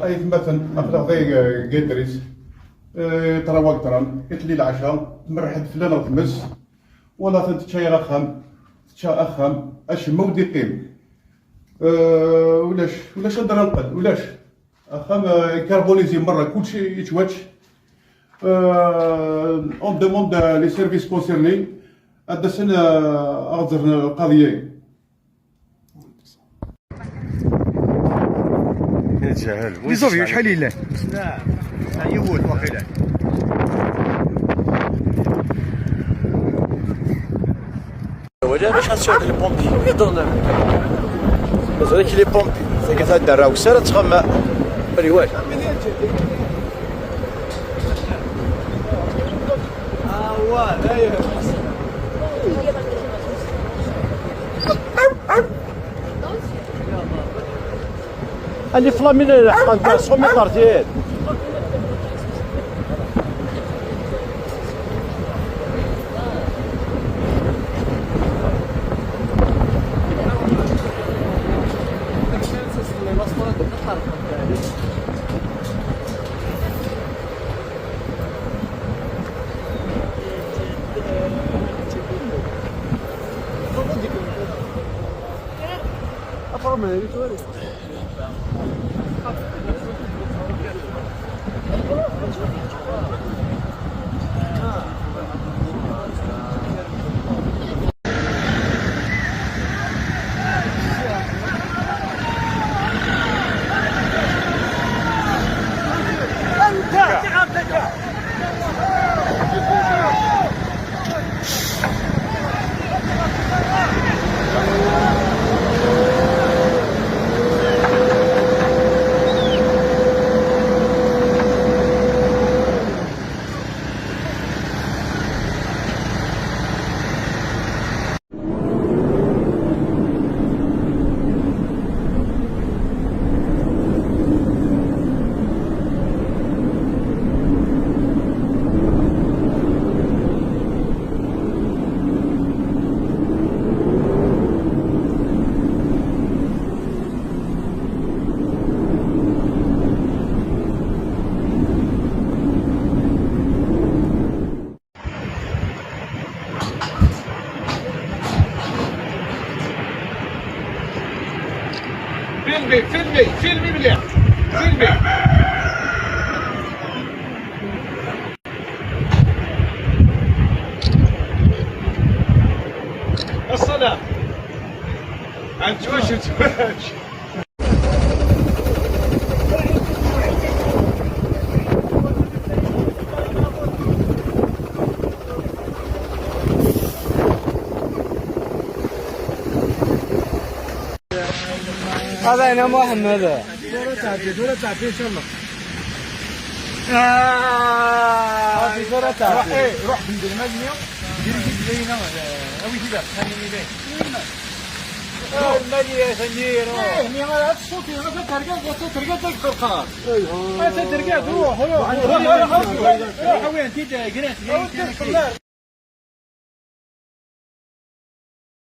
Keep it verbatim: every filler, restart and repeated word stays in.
Aytmaten, aql-aɣ day, eh, deg Idris. Eh, ṭṭrawa deg ṭṭran, iṭelli lɛecṛa, tmerreḥ-d fell-aneɣ tmes. Wala tent tečča-yaɣ axxam, tečča axxam, acemma ur d-iqqim. Eh, ulac, ulac anda ara neqqel, ulac. Axxam, eh, carbonisé merra, kulci yettwačč. Eh, on demande les services concernés ad d-asen, eh, ad ɣ-d-ẓren lqaḍi-agi. Yetjahel. Les avions, acḥal yellan? La, la, yiwet waqila. Wala bac ad sɛuɣ les pompiers. Mazal-ik les pompiers. Tagi tadda rawsa ara txemma. Riwal. Ah, ouais, d'ailleurs. اللي في لامين حقا سو متر ديال. فيلمي، فيلمي، فيلمي مليح. فيلمي. السلام. عند جوج وجوج. هذا هنا محمد. دورة تعدي، دورة تعدي إن شاء الله. آه. هذه دورة تعدي. روح، إيه، روح بندير مالية. ديري كي تبينا، آه، أوي كذا، خليني ليه. روح. المالية ثاني، روح. إيه، مي غير هاد الصوت، غير ترقد، غير ترقد، ترقد القرقار. أيوه. ما ترقد، روح، روح، روح، روح، روح، روح، وين تيجي، جريت، جريت، جريت.